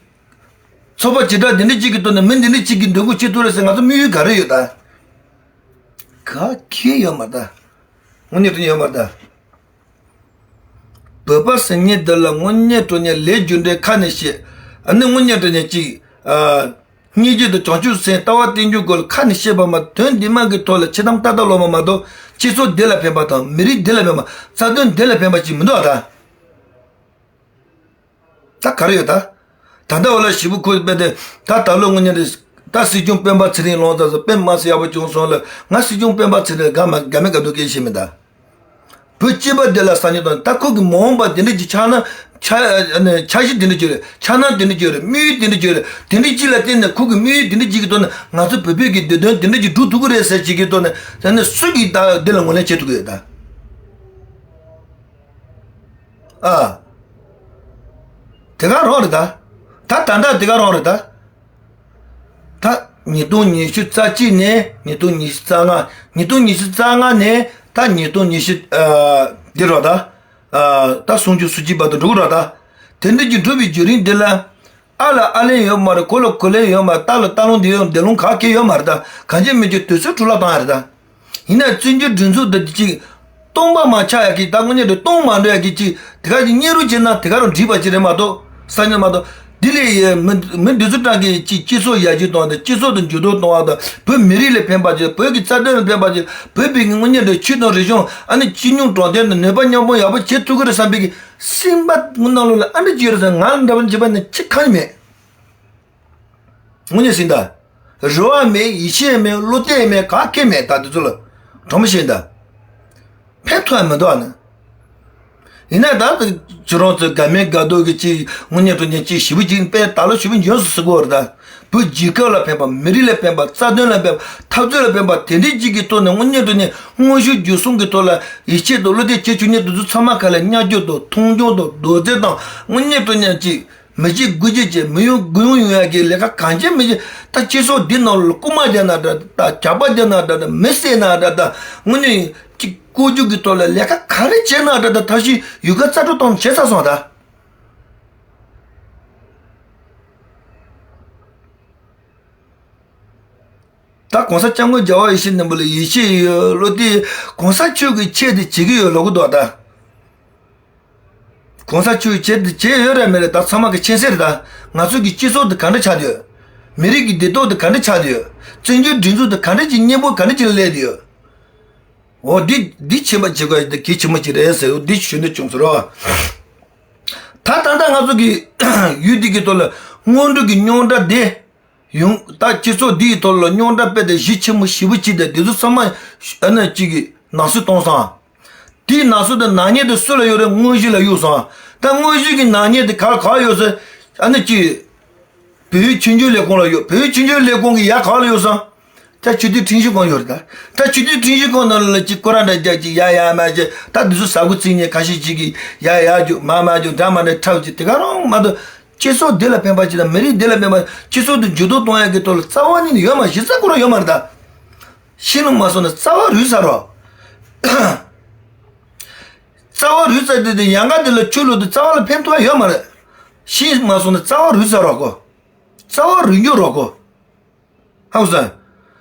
ཚོགས་པ་བྱེ་བྲག་འདི་འདྲ་གཅིག་གི་ཐོག་ནས་མི་འདི་འདྲ་གཅིག་གི་འདུ་འགོད་བྱེད་ཐུབ་རེད་ཟེར་ང་ཚོ་དམིགས་ཡུལ་ག་རེ་ཡོད་ད། ག་གེ་ཡོད་མ་རེད་ད། དངོས་གནས་དྲང་གནས་ཡོད་མ་རེད་ད། བོད་པ་ཟེར་མཁན་འདི་ལ་དངོས་གནས་དྲང་གནས་ལས་རྒྱུ་འབྲས་ཁ་ནས་བཤད། ཨ་ནི་དངོས་གནས་དྲང་གནས་ཅིག་ཨ། སྙིང་རྗེ་དང་བྱང་ཆུབ་སེམས་ལྟ་བ་བསྟེན་རྒྱུ་སྐོར་ལ་ཁ་ནས་བཤད་པ་མ་དོན་འདི་མ་གི་ཐོག་ལ་འཆལ་གཏམ་ཏག་ཏག་ལོག་པ་མ་གཏོགས་སྤྱི་ཚོགས་འདི་ལ་ཕན་པ་དང་མི་རིགས་འདི་ལ་ཕན་པ་རྩ་དོན་འདི་ལ་ཕན་པ་ཅིག་མི་འདུག་ཨ་ད། ད་ག་རེ་ཡོད་ད། ད་ལྟ་བ་ལ་ཞེ་པོ་ཁོས་དཔེ་དེ་ད་ད་ལོ་དངོས་གནས་རེད། ད་སྲིད་སྐྱོང་སྤེན་པ་ཚེ་རིང་ལངས་ཚར་སོང་། དཔེ་མ་སྲིད་ཡག་པོ་བྱུང་སོང་ལ་ང་སྲིད་སྐྱོང་སྤེན་པ་ཚེ་རིང་དགའ་མ་དགའ་མེད་དགའ་འདུག་སྐད་བཤད་མི་ད། བོད་སྤྱི་པ་དེ་ལ་ས་ཉིན་དང་ད་ཁོ་གི་མ་འོངས་པ་དེ་འདྲ་ཅིག་ཆགས་ན་ འཆར་ཨ་ནི་འཆར་གཞི་དེ་འདྲ་བརྗོད་རེད། འཆར་སྣང་དེ་འདྲ་བརྗོད་རེད། དམིགས་ཡུལ་དེ་འདྲ་བརྗོད་རེད། དེ་འདྲ་གཅིག་ལ་བརྟེན་ནས་ཁོ་གི་དམིགས་ཡུལ་དེ་འདྲ་གཅིག་གི་ཐོག་ནས་ང་ཚོ་བོད་བོད་ཀྱི་བདེ་དོན་དེ་འདྲ་གཅིག་སྒྲུབ་ཐུབ་ཀྱི་རེད་ཟེར་གཅིག་གི་ཐོག་ནས་ད་ནི་སུ་གིས་ད་འདི་ལ་ངོས་ལེན་བྱེད་ཐུབ་ཀྱི་ཡོད་ད། ཨ། དེ་ག་རང་རེད་ད། ད་ད་ལྟ་དེ་ག་རང་རེད་ད། ད་ཉིས་སྟོང་ཉི་ཤུ་རྩ་གཅིག་ནས་ཉིས་སྟོང་ཉི་ཤུ་རྩ་ལྔ། ཉིས་སྟོང་ཉི་ཤུ་རྩ་ལྔ་ནས་ད་ཉིས་སྟོང་ཉི་ཤུ་ཨ་འདི་རོ་ད། ཨ་ད་སུམ་ཅུ་སོ་གཅིག་བར་དུ་འགྲོ་གི་རོ་ད། དེ་འདྲ་གྱི་འགྲོ་བའི་བརྒྱུད་རིམ་འདི་ལ། ཨ་ལ་ཨ་ལན་ཡོད་མ་རེད། གོ་ལ་གོ་ལན་ཡོད་མ་རེད། ལྟ་ལ་ལྟ་ལོང་འདི་ཡོད་འདི་ལོང་ག་གེ་ཡོད་མ་རེད་ད། གང་བྱས་མི་བྱེད་དུས་ཚོད་འཕྲོ་བརླག་བཏང་ཡ་རེད་ད། ཡིན་ན་བཙན་བྱོལ་སྒྲིག་འཛུགས་འདི་ཅིག་སྟོང་པ་མ་ཆགས་ཡ་གི་ད་དངོས་གནས་དུ་སྟོང་མ་འགྲོ་ཡ་གི་ཅིག་དེ་ག་ཅིག་སྙན་རུ་བྱས་ན་དེ་ག་རུ་འགྲིག་པ་ཅིག་རེད་མ་གཏོགས་ས་ཉིན་མ་གཏོགས་འདི་ལས་ཡ་མི་མི་འདི་ཚོ་གྲངས་ཀྱི་ཅིག་སྤྱི་ཚོགས་ཡར་རྒྱས་གཏོང་བ་དང་སྤྱི་ཚོགས་དང་འགྱུར་ལྡོག་གཏོང་བ་དང་བོད་མི་རིགས་ལ་ཕན་པ་ཅིག་བོད་ཀྱི་རྩ་དོན་ལ་ཕན་པ་ཅིག་བོད་པའི་དངོས་གནས་དུ་ཆོས་དང་རིག་གཞུང་ཨ་ནི་སྤྱི་སྙོམས་དྲང་བདེན་དང་ནུས་པ་མཉམ་སྤུངས་ཡག་པོ་བྱེད་ཐུབ་ཀྱི་རེད་བསམ་པའི་གི་སེམས་པ་ནང་ལོགས་ལ་ཨ་འདྲ་ཅིག་ཡོད་རེད་ཟེར། ང་ལ་འདྲ་པོ་བྱེད་པ་ནི་ཅི་གང་ཡང་མེད། དངོས་གནས་ཟིན་ད། རེ་བ་མེད། ཡིད་ཆེས་མེད། བློ་གཏད་མེད། ག་གེ་མེད། ད་དེ་ཚོ་ལ་དྲང་མོ་བཤད་ད། ཕན་ཐོགས་ཡ་མི་འདུག་ཨ་ནི། ཡིན་ན་ད་ཁྱོད་རང་ཚོ་དགའ་མིན་དགའ་སྡུག་གི་ཅིག་དངོས་གནས་དྲང་གནས་ཅིག་ཞེ་པོ་ཅིག་དཔེ་ད་ལོ་ཞེ་པོ་འཇོན་སོང་ཟེར་གོ་རེད་ད། བོད་རྒྱལ་ཁབ་ལ་ཕན་པ། མི་རིགས་ལ་ཕན་པ། རྩ་དོན་ལ་ཕན་པ། འཐབ་རྩོད་ལ་ཕན་པ་དེ་འདྲའི་ཅིག་གི་ཐོག་ནས་དངོས་གནས་དྲང་གནས་དངོས་ཤུགས་བརྒྱུད་གསུམ་གི་ཐོག་ལ་ཡིད་ཆེས་དང་བློ་གཏད་བྱེད་བཅུག་མཁན་དེ་ཚོ་ཚང་མ་ག་ལ་བརྙས་བཅོས་དང་མཐོང་ཆུང་དང་རྡོག་རྫིས་དང་དངོས་གནས་དྲང་གནས་ཅིག་མི་བྱེད་དགུ་བྱེད་ཅེས་མི་ཡོང་དགུ་ཡོང་ཡོང་ཡ་གི་ལས་ཀ་གང་བྱེད་མི་བྱེད། ད་སྤྱི་ཚོགས་འདི་ནང་ལ་རྐུ་མ་རྒྱག་ན་འདྲ་ད། ཇག་པ་རྒྱག་ན་འདྲ་ད། མི་བསད་ན་འདྲ་ད། དངོས་གནས་ཅིག་བཀོད་རྒྱུ་གི་ཐོག་ལ་ལས་ཀ་ག་རེ་བྱས་ན་འདྲ་ད། ཐབས་ཤེས་ཡོད་ག་རྩ་སྤྲོད་གཏོང་བྱས་ཚར་སོང་ད། ད་གོང་ས་སྐྱབས་མགོན་རྒྱལ་བ་ཡིད་བཞིན་ནོར་བུ་ལ་ཡིད་ཆེས་ཡོད། བློ་གཏད། གོང་ས་མཆོག་གི་ཆེད་དུ་བྱེད་ཀྱི་ཡོད་ལབ་གི་འདུག་ད། གོང་ས་མཆོག་གི་ཆེད་དུ་བྱས་ཡོད་རེད་མེད་རེད་ད་ཚང་མ་གི་མཁྱེན་གསལ་རེད་ད། ང་ཚོ་གི་སྤྱི་ཚོགས་དེ་ག་འདྲ་ཆགས་བསྡད་ཡོད། མི་རིགས་ཀྱི་བདེ་དོན་དེ་ག་འདྲ་ཆགས་བསྡད་ཡོད། བཙན་བྱོལ་སྒྲིག་འཛུགས་དེ་ག་འདྲ་ཅིག་གཉན་པོ་ག་འདྲ་ཅིག་ལ་སླེབས་བསྡད་ཡོད། འོ་འདི་འདི་ཕྱིན་པ་བྱེད་དགོས་ཡ་དེ་གལ་ཆེན་པོ་ཅིག་རེད་ཟེར་འོ་འདི་ཞུ་འདོད་བྱུང་ཟེར་རོ། ད་ད་ལྟ་ང་ཚོ་གི་ཡུལ་འདི་གི་ཐོག་ལ་སྔོན་འགྲོ་གི་རྙོག་དྲ་དེ། ཡོང་ད་སྤྱི་ཚོགས་འདིའི་ཐོག་ལ་རྙོག་དྲ་སྤེལ་ཏེ་གཞི་ཆེན་མོ་ཞེ་པོ་ཅིག་དང་དེ་ཚོ་ཚང་མ་ཨ་ནི་གཅིག་གིས་ནག་སུ་གཏོང་སོང་། དེའི་ནག་སུ་དང་ནག་ཉེས་དེ་སུ་ལ་ཡོད་རེད། དངོས་གཞི་ལ་གཡུག་སོང་། ད་དངོས་གཞི་གི་ནག་ཉེས་དེ་ག་ལ་ག་ལ་ཡོད་ཟེར། ཨ་ནི་གཅིག་བོད་ཡིག་ཆོས་འབྱུང་ལས་ཁུངས་ལ་ཡོད། བོད་ཡིག་ཆོས་འབྱུང་ལས་ཁུངས་ཀྱི་ཡ་ག་ལ་ཡོད་སོང་། ད་ཆོས་དད་ཁྲིམས་ཞིབ་ཁང་ཡོད་རེད་ད། ད་ཆོས་དད་ཁྲིམས་ཞིབ་ཁང་ནང་ལ་གཅིག་སྐོར་ར་འདྲ་རྒྱག་གཅིག་ཡ་ཡ་མ་བྱེད། ད་འདི་ཚོ་ཟ་གོ་རྩིས་ཉེས་ཁ་ཤས་ཅིག་གིས་ཡ་ཡ་རྒྱུག་མ་མ་རྒྱུག་འདྲ་མ་འདྲ་འཁྲབ་ཅིག་དེ་ག་རང་མ་གཏོགས། སྤྱི་ཚོགས་འདི་ལ་ཕན་པ་ཅིག་དང་མི་རིགས་འདི་ལ་ཕན་པ། སྤྱི་ཚོགས་འདི་འགྱུར་ལྡོག་གཏོང་ཡག་གི་ཐོག་ལ་རྩ་བ་ཉིད་ནས་ཡོད་མ་རེད། གཞི་རྩ་ཁོ་རང་ཡོད་མ་རེད་ད། ཤེས་ནི་མ་སོང་ན་རྩ་བ་རུལ་ཚར་རོ། རྩ་བ་རུལ་ཚར་དེ་དེ་ཡང་ག་འདི་ལ་ཆོས་ལུགས་འདི་རྩ་བ་ལ་ཕན་ཐོགས་ཡ་ཡོད་མ་རེད། ཤེས་མ་སོང་ན་རྩ་བ་རུལ་ཚར་རོ་ཁོ། རྩ་བ་རུལ་འགྱུར་རོ་ཁོ། ཧ་གོ་སོང་།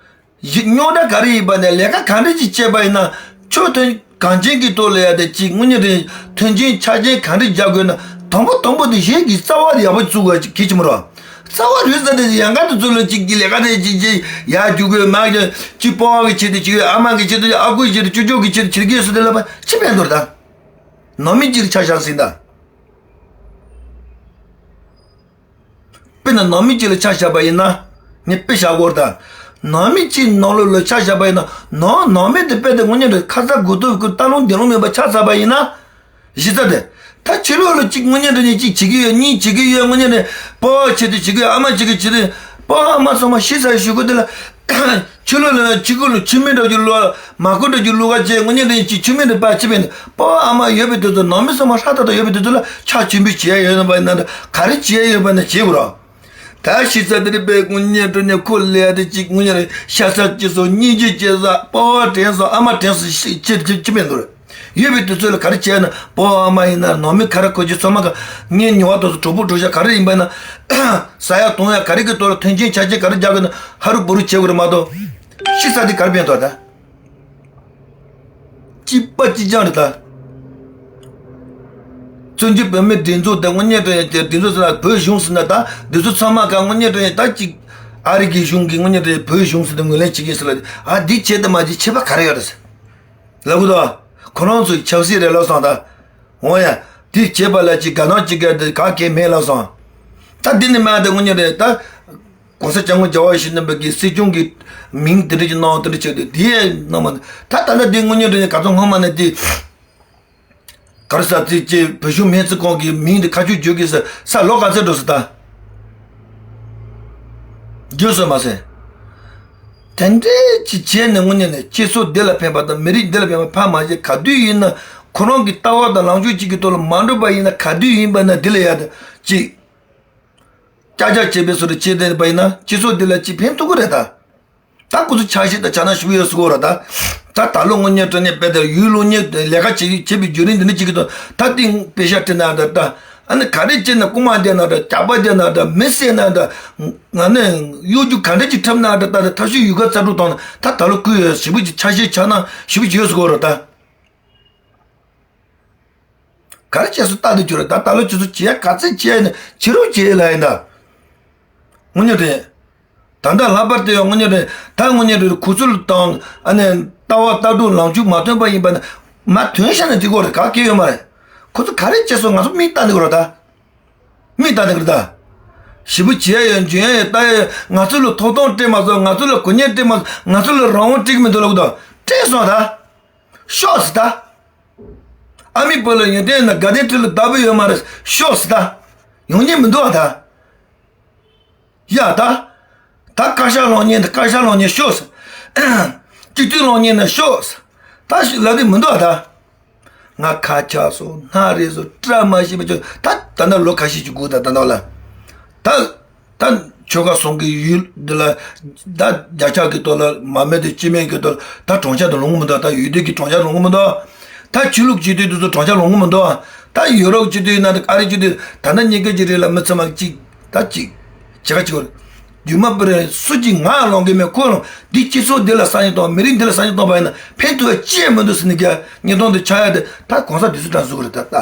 རྙོག་དྲ་ག་རེ་ཡིན་པ་ནས་ལས་ཀ་ག་འདྲ་ཅིག་བྱས་པ་ཡིན་ན་ཆོས་དོན་གངས་ཅན་གྱི་ཐོག་ལ་ཡ་དེ་ཅིག་དངོས་གནས་དེ་མཐུན་རྐྱེན་ཆ་རྐྱེན་ག་འདྲ་རྒྱག་དགོས་ན་དང་པོ་དང་པོ་དེ་གཞན་གྱི་རྩ་བ་དེ་ཡག་པོ་བཙུགས་དགོས་གལ་ཆེན་པོ་རེད། རྩ་བ་རུལ་ཚར་དེ་ཡང་ག་དེ་ཚོ་ལ་ཅིག་གི་ལས་ཀ་དེ་ཅིག་ཅིག་ཡར་རྒྱུག་དགོས་མར་རྒྱུག་ཅིག་སྤོ་བ་གི་ཆེད་དུ་ཅིག་ཨ་མ་གི་ཆེད་དུ་ཨ་ཁུའི་ཆེད་དུ་ཅོ་ཅོ་གི་ཆེད་དུ་བྱེད་ཀྱི་ཡོད་ཟེར་དེ་ལབ་པ་ཅི་ཕན་ཐོགས་ད། ནང་མི་གཅིག་ལ་ཆ་བཞག་ཟིན་ད། དཔེར་ན་ནང་མི་གཅིག་ལ་ཆ་བཞག་པ་ཡིན་ན། ངས་དཔེ་བཞག་གོ་ད། ནང་མི་གཅིག་ནང་ལོགས་ལ་ཆ་བཞག་པ་ཡིན་ན་ནང་ནང་མི་དེ་དཔེ་དེ་དངོས་གནས་རེད། ཁ་ཚ་དགོས་གཏུག་གི་ལྟ་ལོང་འདི་ལོང་མེད་པ་ཆགས་ཚར་བ་ཡིན་ན། གཞི་རྩ་དེ། ད་ཕྱི་ལོགས་ལ་གཅིག་དངོས་གནས་རེད་ནས་གཅིག་བྱེད་ཀྱི་ཡོད། གཉིས་བྱེད་ཀྱི་ཡོད། དངོས་གནས་རེད། སྤོ་བ་ཆེད་དུ་བྱེད་ཀྱི་ཡོད། ཨ་མ་བྱེད་ཀྱི་བྱེད་དུ། སྤོ་བ་ཨ་མ་ཚང་མ་ཤི་ཚར་ཞུ་གི་དེ་ལ། ཕྱི་ལོགས་ལ་ཕྱི་གོ་ལ་ཆུ་མིག་འདྲ་རྒྱུ་བླུག་མ་གོ་འདྲ་རྒྱུ་བླུག་ག་བྱས་དངོས་གནས་རེད་ཅིག་ཆུ་མིག་འདྲ་པ་ཆི་བས་ནས་སྤོ་བ་ཨ་མ་ཡོད་པའི་དུས་ཚོད་ནང་མི་ཚང་མ་ཧྲ་ཏག་ཏག་ཡོད་པའི་དུས་ཚོད་ལ་ཕྱག་མཆོད་འབུལ་བྱེད་ཡ་ཡོད་ན་པ་ཡིན་ན་ག་རེ་བྱེད་ཡ་ཡོད་པ་ན་བྱེད་དགོས་རོགས། ད་ཤི་ཚ་དེ་རེད་པས་དངོས་གནས་དྲང་གནས་ཁོ་ལས་དེ་ཅིག་དངོས་གནས་རེད་ཤ་ཚ་ཅི་སོང་སྙིང་རྗེ་སྐྱེ་ས་སྤོ་བ་དྲན་སོང་ཨ་མ་དྲན་སོང་ཤི་ཅི་ཅི་ཅི་མེད་འདུག་རེད། ཡོད་པའི་དུས་ཚོད་ལ་ག་རེ་བྱས་ན་སྤོ་བ་ཨ་མ་ཡིན་ན་ནང་མི་ག་རེ་གོ་རྒྱུ་ཚང་མ་ག་ངའི་ཉོ་བ་དང་གྲོགས་པོ་གྲོགས་ཤ་ག་རེ་ཡིན་པ་ན་ཟ་ཡ་འཐུང་ཡ་ག་རེ་གི་ཐོག་ལ་མཐུན་རྐྱེན་ཆ་རྐྱེན་ག་རེ་རྒྱག་དགོས་ན་ཧ་རུ་བུ་རུ་བྱེད་དགོས་རེད་མ་གཏོགས། ཤི་ས་དེ་ག་རེ་ཕན་ཐོགས་ད། གཅིག་པ་གཅིག་རྐྱང་རེད་ད། བཙན་བྱོལ་བོད་མིའི་སྒྲིག་འཛུགས་དེ་དངོས་གནས་དྲང་གནས་དེ་སྒྲིག་འཛུགས་ཟེར་ན་བོད་གཞུང་ཟེར་ན་ད་འདི་ཚོ་ཚང་མ་ག་དངོས་གནས་དྲང་གནས་ད་གཅིག་ཨ་རི་གི་གཞུང་གིས་དངོས་གནས་དྲང་གནས་བོད་གཞུང་ཟེར་ཏེ་ངོས་ལེན་བྱེད་ཀྱིན་ཟེར་ལ་ཨ་འདི་བྱས་ད་མ་བྱས་ཁྱད་པར་ག་རེ་ཡོད་རེད་ཟེར། ལབ་གི་འདུག་ཁོ་རང་ཚོའི་ཆབ་སྲིད་རེད་ལབ་སོང་ད། འོ་ཡ། དེ་བྱས་པ་ལ་ཅིག་དགའ་སྣང་ཅིག་ག་དེ་ག་གེ་མེད་ལབ་སོང་། ད་འདི་ནི་མ་དེ་དངོས་གནས་རེད་ད། གོང་ས་སྐྱབས་མགོན་རྒྱལ་བ་ཡིད་བཞིན་ནོར་བུ་གི་སྲིད་སྐྱོང་གི་མིང་དེ་འདྲ་ཅིག་གནང་དེ་འདྲ་བྱས་ཏེ་དེ་ཡས་གནང་མ་ནི་ད་ད་ལྟ་འདི་དངོས་གནས་རེད་ག་ཚོད་སྔོན་མ་ནས་དེ། ག་རེ་ཟ་དེ་ཅི་བོད་གཞུང་སྨན་རྩིས་ཁང་གི་མིང་དེ་ཁ་ཆུ་བརྗོད་གི་ས་ས་ལོ་ག་ཚད་འགྲོ་ས་ད། བརྗོད་སོང་མ་ཟད། དེ་འདྲའི་ཅི་བྱས་ནས་དངོས་གནས་ནས་སྤྱི་ཚོགས་འདི་ལ་ཕན་པ་དང་མི་རིགས་འདི་ལ་ཕན་པ་ཕར་མ་བྱས། ག་དུས་ཡིན་ན་ཁོ་རང་གི་ལྟ་བ་དང་ལངས་ཕྱོགས་གཅིག་གི་ཐོག་ལ་མ་འགྲོ་བ་ཡིན་ན། ག་དུས་ཡིན་པ་ན་འདི་ལ་ཡ་ད་ཅི། ཀྱག་ཀྱག་བྱེད་པའི་བཟོ་འདྲ་བྱེད་བསྡད་པ་ཡིན་ན་སྤྱི་ཚོགས་འདི་ལ་ཅི་ཕན་ཐོགས་ཀྱི་རེད་ད། ད་ཁོ་ཚོ་ཆ་ཤས་དང་ཆ་ན་ཞུ་ཡོད་ཟེར་གོ་ར་ད། ད་ད་ལོ་དངོས་གནས་དྲང་གནས་དཔེ་དེར་ཡུལ་སློབ་གཉེར་ལས་ཀ་བྱེད་བྱེད་པའི་བརྒྱུད་རིམ་འདི་འདྲ་གཅིག་གི་དང་ད་ཏིང་དཔེ་ཤ་སྤྲད་ན་འདྲ་ད། ཨ་ནི་ག་རེ་བྱས་ན་རྐུ་མ་བསྡད་ན་འདྲ། ཇག་པ་བསྡད་ན་འདྲ། མི་བསད་ན་འདྲ། ང་ནི་གཡོ་སྒྱུ་ག་འདྲ་ཅིག་འཁྲབ་ན་འདྲ། ད་ད་ཐབས་ཤེས་ཡོད་ག་རྩལ་སྤྲུགས་བཏང་ན་ད་ད་ལོ་ཁུལ་ཡོད་ཞེ་པོ་ཅིག་ཆ་ཤས་ཆ་ན་ཞེ་པོ་ཅིག་ཡོད་ཟེར་གོ་ར་ད། ག་རེ་བྱས་སོ་ལྟ་དུ་གྱུར། ད་ད་ལོ་ཁྱེད་ཚོ་བྱེད་ཡ་ག་ཚད་བྱེད་ཡ་ཡིན་ན་བྱེད་རོགས་བྱེད་ལ་ཡིན་ད། དངོས་གནས་རེད། ད་ལྟ་ལྷག་པར་དུ་ཡང་དངོས་གནས་རེད། ད་དངོས་གནས་རེད། ཁོ་ཚོ་ལ་དང་ཨ་ནི་ལྟ་བ་ལྟ་གྲུབ་ལངས་ཕྱོགས་མ་མཐུན་པ་ཡིན་པ་ན་མ་མཐུན་ཤ་ནས་འགྲིག་གོ་རེད། ག་གེ་ཡོད་མ་རེད། ཁོ་ཚོ་ག་རེ་བྱས་སོ་ང་ཚོ་མིག་ལྟ་ནི་གོ་རེད་ད། མིག་ལྟ་ནི་གོ་རེད་ད། ཞེ་པོ་བྱེད་ཡ་ཡོད་འཇོན་ཡ་ཡོད་ལྟ་ཡ་ཡོད། ང་ཚོ་ལ་ཐོབ་ཐང་སྤྲད་མ་སོང་། ང་ཚོ་ལ་གོ་གནས་སྤྲད་མ་སོང་། ང་ཚོ་ལ་རང་དབང་སྤྲད་གི་མི་འདུག་ལབ་གི་འདུག་སྤྲད་སོང་ད། ཤོག་ཟེར་ད། ཨ་མའི་བུ་ལ་ཡོན་ཏན་ན་དགའ་ལྡན་ཁྲི་ལ་བདག་པོ་ཡོད་མ་རེད། ཤོག་ཟེར་ད། ཡོང་ཉན་མི་འདུག་ཨ་ད། ཡ་ད། ད་བཀའ་ཤག་ལངས་ཉན་ད་བཀའ་ཤག་ལངས་ཉན་ཤོག་ཟེར། སྤྱི་འཐུས་ལངས་ཉན་ན་ཤོག་ཟེར། ད་ཞིག་ལབ་དུས་མི་འདུག་ཨ་ད། ང་ཁ་ཆག་སོང་། སྣ་རལ་སོང་། བཀྲ་མ་ཤིས་པ་ཅོ་ད། ད་ལྟ་ལོ་ཁ་ཤས་ཅིག་སྒུག་ད་ད་ལྟ་ལ། ད། ད་ཆོལ་ཁ་གསུམ་གྱི་ཡུལ་འདི་ལ་ད་བརྒྱ་ཆ་གི་ཐོག་ལ་མ་མེད་དེ་སྤྱི་མེད་ཀྱི་ཐོག་ལ་ད་གྲོང་ཁྱེར་དུ་ལོངས་མི་འདུག་ད་ཡུལ་སྡེ་གི་གྲོང་ཁྱེར་ལོངས་མི་འདུག་ད་ཆོས་ལུགས་སྤྱི་འཐུས་དེ་ཚོ་གྲོང་ཁྱེར་ལོངས་མི་འདུག་ད་ཡོ་རོབ་སྤྱི་འཐུས་ཡིན་ན་ད་ཨ་རི་སྤྱི་འཐུས་ད་ལྟ་ཉིན་སྐད་ཀྱི་རིང་ལ་མི་ཚང་མ་གཅིག་ད་གཅིག་བྱེད་ཁ་གཅིག་གོ་རྒྱུ་མ་པི་རེ་སུ་གཅིག་ང་ལོང་གི་མེད། ཁོ་ལོང་འདི་སྤྱི་ཚོགས་འདི་ལ་ས་ཡིན་གཏོང་མི་རིགས་འདི་ལ་ས་ཡིན་གཏོང་བ་ཡིན་ན་ཕན་ཐོགས་ཅི་ཡང་མི་འདུག་ཟེར་ནས་རྒྱ་ཉེས་རྡུང་དུ་ཆགས་ཡ་དེ་ད་གོང་ས་དེ་ཚོ་དྲན་གསོ་གི་རེད་ད་ལྟ།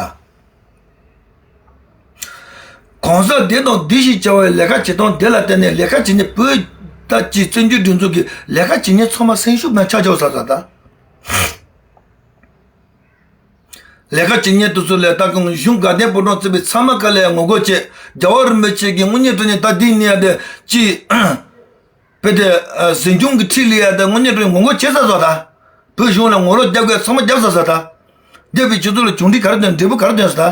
གོང་ས་དེ་དང་འདི་ཞིག་བྱ་བའི་ལས་ཀ་བྱེད་སྟངས་དེ་ལ་བརྟེན་ནས་ལས་ཀ་བྱེད་མཁན་བོད་ད་ཅི་བཙན་བྱོལ་སྒྲིག་འཛུགས་ཀྱི་ལས་ཀ་བྱེད་མཁན་ཚང་མ་སེམས་ཤུགས་མ་ཆག་ཆོག་ས་ས་ད། ལས་ཀ་བྱེད་མཁན་དེ་ཚོ་ལས་ད་གང་གཞུང་དགའ་ལྡན་ཕོ་བྲང་བརྩིས་པའི་ཚང་མ་ག་ལས་ངོ་རྒོལ་བྱས། རྒྱལ་བ་རིན་པོ་ཆེ་གི་དངོས་གནས་དྲང་གནས་ད་འདི་ནས་ཡ་དེ་ཅི། བོད་དེ་གཟིམ་ཆུང་གི་ཁྲི་ལ་ཡ་དེ་དངོས་གནས་དྲང་གནས་ངོ་རྒོལ་བྱེད་ས་ས་ད། བོད་གཞུང་ལ་ངོ་ལོག་རྒྱབ་དགོས་ཚང་མ་རྒྱབ་ས་ས་ད། རྒྱབ་པའི་ཆུ་ཚོད་ལ་གྱོང་ཁྲིད་ག་རེ་ཐོན་འབྲས་བུ་ག་རེ་ཐོན་ས་ད།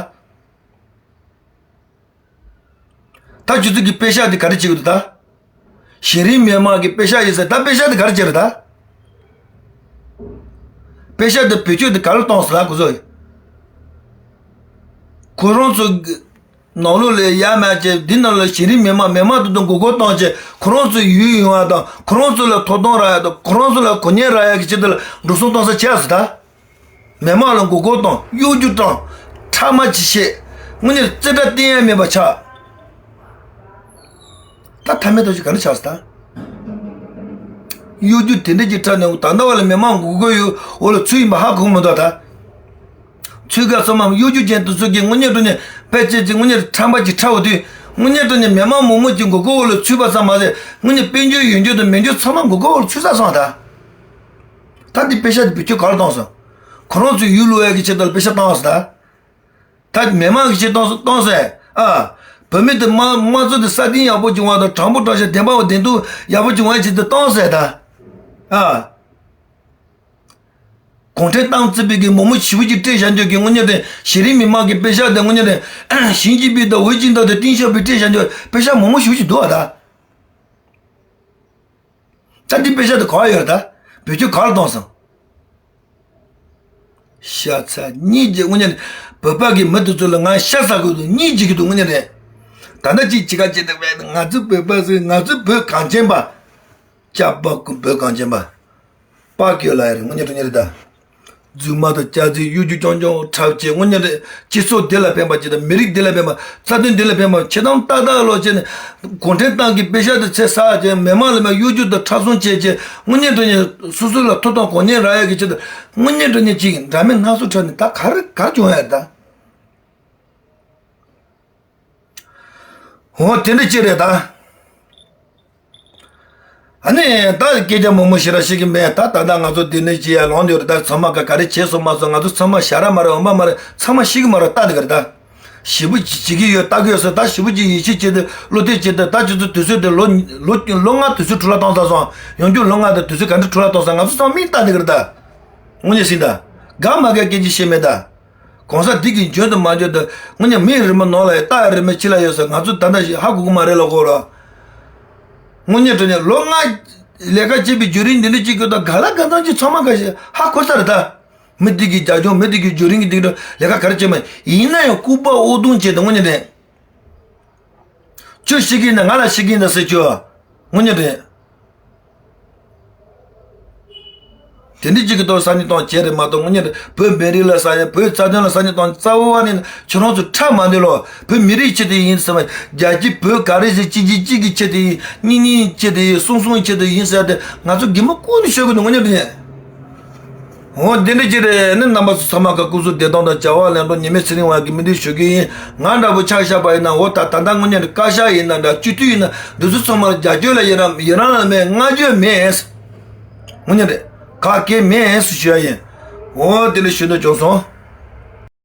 ད་ཁྱོད་ཚོ་གི་པེ་ཤག་དེ་ག་རེ་བྱེད་ཀྱི་འདུག་ད། གཞི་རིམ་མི་མང་གི་པེ་ཤག་ཡིན་ཟེར་ད་པེ་ཤག་དེ་ག་རེ་བྱེད་རེད་ད། པེ་ཤག་དེ་བེད་སྤྱོད་དེ་ག་རེ་གཏོང་ཟེར་ལ་ཁོ་ཚོ་ཡིན། ཁོ་རང་ཚོ་གི་ནང་ལོགས་ལ་ཡ་མ་བྱས་འདི་ནང་ལ་གཞི་རིམ་མི་མང་མི་མང་དེ་ཚོ་མགོ་སྐོར་བཏང་བྱས་ཁོ་རང་ཚོ་ཡུལ་ཡོང་བ་དང་ཁོ་རང་ཚོ་ལ་ཐོབ་ཐང་རག་ཡ་དང་ཁོ་རང་ཚོ་ལ་གོ་གནས་རག་ཡ་གི་ཆེད་དུ་ལ་འགྲོ་སོང་གཏོང་ས་བྱས་ཟེར་ད། མི་མང་ལ་མགོ་སྐོར་དང་གཡོ་སྒྱུ་དང་ཁྲག་དམར་ཅི་བྱེད། དངོས་གནས་རྩེ་གྲ་བསྟན་ཡ་མེད་པ་ཆགས། ད་ཐ་མའི་ཐོག་ཅིག་ག་འདྲ་ཆགས་སོང་ད། གཡོ་སྒྱུ་དེ་འདྲ་ཅིག་ཁྲབ་ནས་ད་ལྟ་བ་ལ་མི་མང་མགོ་སྐོར་ཡོད་འོ་ལ་ཚུར་ཡིན་པ་ཧ་གོ་གི་མི་འདུག་ད། ཚུར་ག་ཚང་མ་གཡོ་སྒྱུ་ཅན་དེ་ཚོ་གིས་དངོས་གནས་དྲང་གནས་ཕལ་ཆེར་ཅིག་དངོས་གནས་ཁྲམ་པ་ཅིག་ཁྲབ་འོ་དུས་དངོས་གནས་དྲང་གནས་མི་མང་མང་པོ་ཅིག་མགོ་སྐོར་འོ་ལ་ཚུད་པ་ཙམ་མ་ཟད་དངོས་གནས་དཔལ་འབྱོར་ཡོད་རྒྱུ་དང་མེད་རྒྱུ་ཚང་མ་མགོ་སྐོར་འོ་ལ་ཚུད་ཚར་སོང་ད། ད་འདི་པེ་ཤག་འདི་བེད་སྤྱོད་ག་རེ་བཏང་སོང་། ཁོ་རང་ཚོའི་ཡུལ་ལུས་ཡ་གི་ཆེད་དུ་པེ་ཤག་བཏང་སོང་ད། ད་མི་མང་གི་ཆེད་བཏང་སོང་བཏང་སོང་ཨ། བོད་མི་དེ་དམངས་དམངས་གཙོ་དེ་སྲ་བརྟན་ཡག་པོ་བྱུང་བ་དང་དྲང་པོ་དྲང་བཞག་བདེན་པ་བདེན་མཐུ་ཡག་པོ་བྱུང་བའི་ཆེད་དུ་བཏང་སོང་ད། ཨ། གུང་ཁྲན་ཏང་བརྩིས་པའི་གི་མང་མོས་ཞེ་པོ་ཅིག་སྤྲད་བཞག་འཇོག་གི་དངོས་གནས་དེ་གཞི་རིམ་མི་མང་གི་པེ་ཤག་དེ་དངོས་གནས་དེ་ཞིང་ཆེན་པའི་དང་ཝེ་ཅིན་ཏང་དེ་ཏིང་ཞོ་པའི་སྤྲད་བཞག་འཇོག་པེ་ཤག་མང་མོས་ཞེ་པོ་ཅིག་འདུག་ཨ་ད། ད་འདི་པེ་ཤག་དེ་ག་པར་ཡོད་རེད་ད། བེད་སྤྱོད་ག་རེ་བཏང་སོང་། ཤ་ཚ་གཉིས་ཀྱི་དངོས་གནས་བོད་པ་གི་མི་དེ་ཚོ་ལ་ང་ཤ་ཚ་དགོས་འདུག་གཉིས་བྱེད་ཀྱི་འདུག་དངོས་གནས་རེད། ད་ལྟ་ཅིག་ཅི་ག་བྱེད་འདུག་བས་ང་ཚོ་བོད་པ་ཟེར་ང་ཚོ་བོད་གངས་ཅན་པ། ཅག་པ་ཀུན་བོད་གངས་ཅན་པ། པ་ཀྱོ་ལ་ཡ་རེད་དངོས་གནས་དྲང་གནས་རེད་ད། རྫུན་མ་དང་སྐྱག་རྫུན་གཡོ་སྒྱུ་རྐྱང་རྐྱང་འཁྲབ་བྱས་དངོས་གནས་རེད། སྤྱི་ཚོགས་འདི་ལ་ཕན་པ་ཅིག་དང་མི་རིགས་འདི་ལ་ཕན་པ་རྩ་དོན་འདི་ལ་ཕན་པ་ཆེ་དམ་ཏག་ཏག་ལོ་བྱས་ནས་གུང་ཁྲན་ཏང་གི་པེ་ཤག་དེ་ཚེ་ཟ་བྱས་མི་མང་ལ་མ་གཡོ་སྒྱུ་དང་ཁྲག་བཟུང་བྱས་བྱས་དངོས་གནས་དྲང་གནས་སོ་སོ་ལ་ཐོབ་ཐང་གོ་གནས་རག་ཡ་གི་ཆེད་དུ་དངོས་གནས་དྲང་གནས་ཅིག་འདྲ་མིན་སྣ་ཚོགས་འཁྲབ་ནས་ད་ག་རེ་ག་རེ་བྱུང་ཡ་ད། འོ་དེ་འདྲ་ཅིག་རེད་ད། ཨ་ནི་ད་སྐད་ཆ་མང་མང་ཞེ་དྲག་བཤད་ཀྱི་མེད་ད། ད་ལྟ་ང་ཚོ་འདི་ནས་ཅི་ཡ་ལོང་འདི་རེད་ད། ཚང་མ་ག་ག་རེ་བྱས་སོང་མ་སོང་ང་ཚོ་ཚང་མ་ཞ་ར་མ་རེད་འོ་མ་མ་རེད། ཚང་མ་ཤེས་ཀྱི་མ་རེད་ལྟ་འདི་ག་རེད་ད། ཞེ་པོ་ཅིག་བྱེད་ཀྱི་ཡོད་ལྟ་གི་ཡོད་ས་ད་ཞེ་པོ་ཅིག་ཡིད་ཆེས་བྱེད་དུ་བློ་གཏད་བྱེད་དུ་ད་ཁྱེད་ཚོ་དུས་ཚོད་དེ་ལོ་ལོ་ལོ་ལྔ་དུས་ཚོད་འཕྲོ་བརླག་བཏང་ཚར་སོང་། ཡོང་རྒྱུ་ལོ་ལྔ་དང་དུས་ཚོད་ག་འདྲ་འཕྲོ་བརླག་བཏང་སོང་ང་ཚོ་ཚང་མ་མིག་ལྟ་འདི་ག་རེད་ད། དངོས་གནས་ཟིན་ད། དགའ་མ་དགའ་སྐད་ཆ་བཤད་མེད་ད། གོང་ས་འདི་གི་འཇོན་དུ་མ་འཇོན་དུ་དངོས་གནས་མི་རེ་མ་ནོར་ལ་ཡ་རྟ་རེ་མ་ཕྱི་ལ་ཡོད་ས་ང་ཚོ་ད་ལྟ་ཞིག་ཧ་གོ་གི་མ་རེད་ལ་གོ་ར། དངོས་གནས་དྲང་གནས་ལོ་ལྔ་ལས་ཀ་བྱེད་པའི་བརྒྱུད་རིམ་འདི་འདྲ་ཅིག་གི་ད་ག་ལ་ག་ཚང་ཅིག་ཚང་མ་ག་ཞིག་ཧ་གོ་ས་རེད་ད། མི་འདི་གི་རྒྱབ་ལྗོངས་མི་འདི་གི་བརྒྱུད་རིམ་གི་འདི་འདྲ་ལས་ཀ་ག་རེ་བྱེད་མ་ཡིན་ན་ཡང་ལྐུགས་པ་ཨོ་རྡུང་བྱེད་དུ་དངོས་གནས་དྲང་གནས། ཁྱོད་ཤི་གི་ཡིན་ན་ང་ལ་ཤི་གི་ཡིན་ན་ཟེར་ཁྱོད། དངོས་གནས་དྲང་གནས། དེ་འདྲ་ཅིག་གི་ཐོག་ས་གནས་སྟོང་བྱས་རེད་མ་གཏོགས་དངོས་གནས་བོད་མི་རིགས་ལ་ས་གནས་བོད་རྩ་དོན་ལ་ས་གནས་སྟོང་རྩ་བ་བ་ནས་ཁྱོད་རང་ཚོ་ཁྲག་མ་འདུལ་ལོ། བོད་མི་རིགས་ཆེད་དུ་ཡིན་ཟེར་བ། རྒྱལ་སྤྱི་བོད་ག་རེ་ཟེར་གཅིག་གིས་གཅིག་གི་ཆེད་དུ་ཡིན། གཉིས་གཉིས་ཆེད་དུ་ཡིན། གསུམ་གསུམ་ཆེད་དུ་ཡིན་ཟེར་ཏེ་ང་ཚོ་གི་མ་ཀུན་ནས་ཤོད་གི་འདུག་དངོས་གནས་དྲང་གནས། འོ་འདི་འདྲ་ཅིག་རེད། ནི་རྣམ་པ་ཚོ་ཚང་མ་ག་སྐུ་གཟུགས་བདེ་ཐང་དང་བྱ་བ་ལེགས་འགྲུབ་ཉི་མའི་ཚེ་རིང་བ་གི་སྨོན་འདུན་ཞུ་གི་ཡིན། ང་འདྲ་པོ་ཆ་བཞག་པ་ཡིན་ན་འོ་ད་ད་ལྟ་དངོས་གནས་བཀའ་ཤག་ཡིན་ན་འདྲ་སྤྱི་འཐུས་ཡིན་ན་འདི་ཚོ་ཚང་མར་རྒྱབ་སྐྱོར་ལ་ཡི་རང་ཡི་རང་ལ་མེད་བསྔགས་བརྗོད་མེད། དངོས་གནས་རེད། ག་གེ་མེད་ཞུ་ཡ་ཡིན། འོ་དེ་ལས་ཞུ་འདོད་བྱུང་སོང་།